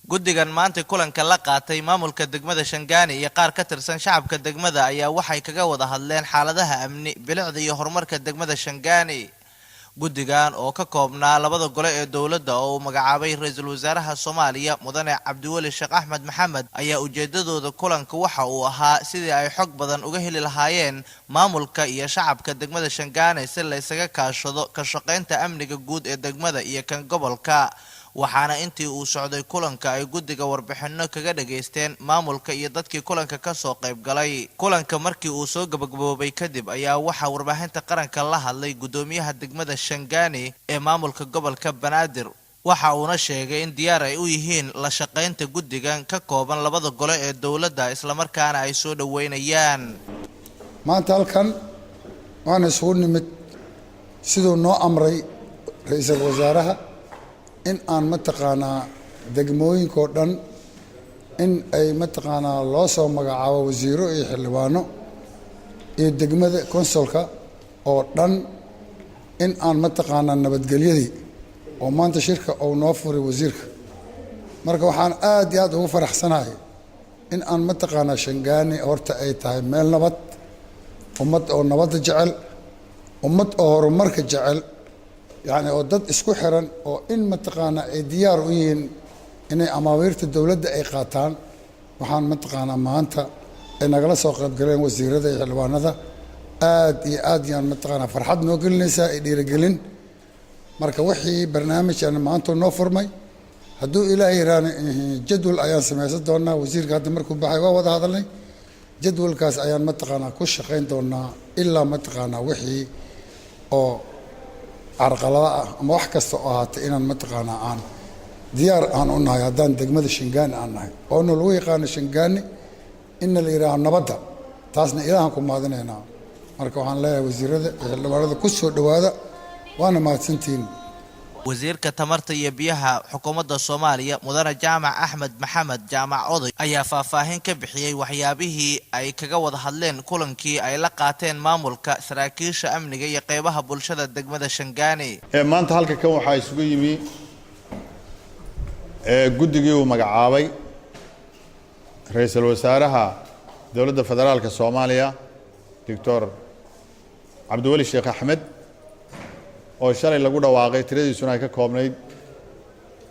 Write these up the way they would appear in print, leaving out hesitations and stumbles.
Guddigan maanta kulanka la qaatay maamulka degmada Shangaani iyo qaar ka tirsan shacabka degmada ayaa waxay kaga wada hadleen xaaladaha amni, bilicda iyo horumarka degmada Shangaani. Guddigan oo ka koobnaa labada gole ee dowladda oo uu magacaabay ra-iisul wasaaraha Soomaaliya, Mudane Cabdiweli Sheekh Axmed Maxamed, ayaa ujeedadooda kulanka waxa uu ahaa sidii ay xog badan uga heli lahaayeen maamulka iyo shacabka degmada Shangaani, si la isaga kaashado ka shaqaynta amniga guud ee degmada iyo kan gobolka. Waxaana intii uu socday kulanka ay guddiga warbixino kaga dhagaysteen maamulka iyo dadkii kulanka kasoo qayb galay. Kulanka markii uu soo gabagaboobay kadib ayaa waxaa warbaahinta qaranka la hadlay guddoomiyaha degmada Shangaani ee maamulka gobolka Banaadir, waxa uuna sheegay in diyaar ay u yihiin la shaqaynta guddigan ka kooban labada gole ee dowladda, islamarkaana ay soo dhoweynayaan. Maanta halkan waan isugu nimid siduu noo amray ra-iisul wasaaraha in aan, mataqaanaa, degmooyinkoo dhan in ay, mataqaanaa, loo soo magacaabo wasiiro iyo xildhibaano iyo degmada councilka oo dhan, in aan, mataqaanaa, nabadgelyadii oo maanta shirka uu noo furay wasiirka. Marka waxaan aad iyo aad ugu faraxsanahay in aan, mataqaanaa, Shangaani horta ay tahay meel nabad, ummad oo nabadda jecel, ummad oo horumarka jecel, yacni oo dad isku xiran oo in, mataqaanaa, ay diyaar u yihiin inay amaawiirta dowladda ay qaataan. Waxaan, mataqaanaa, maanta ay nagala soo qaybgaleen wasiirada iyo xildhibaanada aad iyo aad yaan, mataqaanaa, farxad noo gelinaysaa ay dhiirigelin. Marka wixii barnaamij aan maanta noo furmay, hadduu Ilaahay yiraahno, jadwal ayaan samaysan doonaa. Wasiirka hadda markuu baxay waa wada hadalnay. Jadwalkaas ayaan, mataqaanaa, ku shaqayn doonaa ilaa, mataqaanaa, wixii oo carqalada ah ama wax kasta oo ahaatay inaan, mataqaanaa, aan diyaar aan u nahay haddaan degmada Shangaani aan nahay, oona lagu yaqaano Shangaani inna la yidhaaho nabadda. Taasna Ilaahan ku mahadinaynaa. Marka waxaan leeyahay wasiirada iyo xildhibaanada, ku soo dhowaada, waana mahadsantihiin. Wasiirka tamarta iyo biyaha xukuumadda Soomaaliya, Mudane Jaamac Axmed Maxamed, Jaamac Oday, ayaa faahfaahin ka bixiyey waxyaabihii ay kaga wada hadleen kulankii ay la qaateen maamulka, saraakiisha amniga iyo qeybaha bulshada degmada Shangaani. Maanta halka kan waxaa isugu yimi guddigii uu magacaabay ra-iisul wasaaraha dowladda federaalka Soomaaliya, Doctor Cabdiweli Sheekh Axmed, oo shalay lagu dhawaaqay, tiradiisuna ay ka koobnayd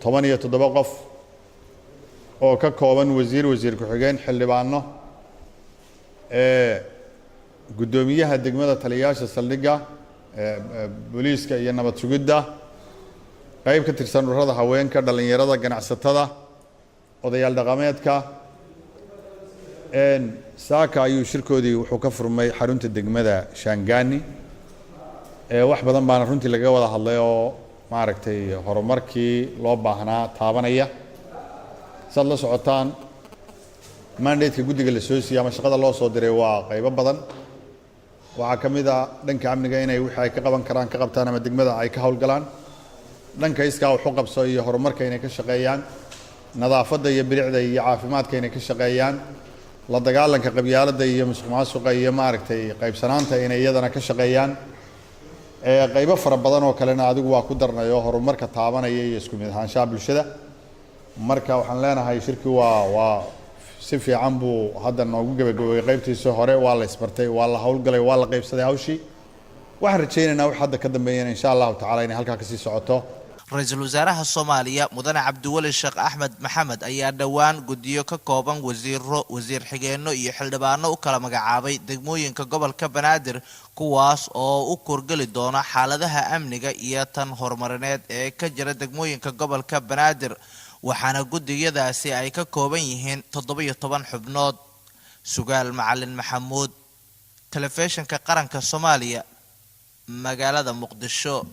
17 qof oo ka kooban wasiir, wasiir ku-xigeen, xildhibaano, guddoomiyaha degmada, taliyayaasha saldhigga booliiska iyo nabad sugidda, qayb ka tirsan ururada haweenka, dhallinyarada, ganacsatada, odayaal dhaqameedka. Saaka ayuu shirkoodii wuxuu ka furmay xarunta degmada Shangani. Wax badan baana runtii lagaga wada hadlay oo, maaragtay, horumarkii loo baahnaa taabanaya. Saad la socotaan, mandate-ka guddiga la soo siiyey ama shaqada loo soo diray waa qaybo badan. Waxaa ka mid a dhanka amniga inay wixii ay ka qaban karaan ka qabtaan ama degmada ay ka howlgalaan, dhanka iskaa wax u qabso iyo horumarka inay ka shaqeeyaan, nadaafadda iyo bilicda iyo caafimaadka inay ka shaqeeyaan, la dagaalanka qabyaaladda iyo musuq maasuqa iyo, maaragtay, qaybsanaanta inay iyadana ka shaqeeyaan, qaybo fara badan oo kalena adigu waa ku darnay oo horumarka taabanaya iyo isku mid ahaanshaha bulshada. Marka waxaan leenahay shirkii waa si fiican buu hadda noogu gebagaboobay. Qaybtiisii hore waa la isbartay, waa la howlgalay, waa la qaybsaday hawshii. Waxaan rajaynaynaa wax hadda ka dambeeyana, insha Allahu tacala, inay halkaa kasii socoto. Ra-iisul wasaaraha Soomaaliya, Mudane Cabdiweli Sheekh Axmed Maxamed, ayaa dhowaan guddiyo ka kooban wasiiro, wasiir xigeenno iyo xildhibaano u kala magacaabay degmooyinka gobolka Banaadir, kuwaas oo u kuurgeli doona xaaladaha amniga iyo tan horumarineed ee ka jira degmooyinka gobolka Banaadir. Waxaana guddiyadaasi ay ka kooban yihiin 17 xubnood. Sugaal Macalin Maxamuud, Telefishinka Qaranka Soomaaliya, magaalada Muqdisho.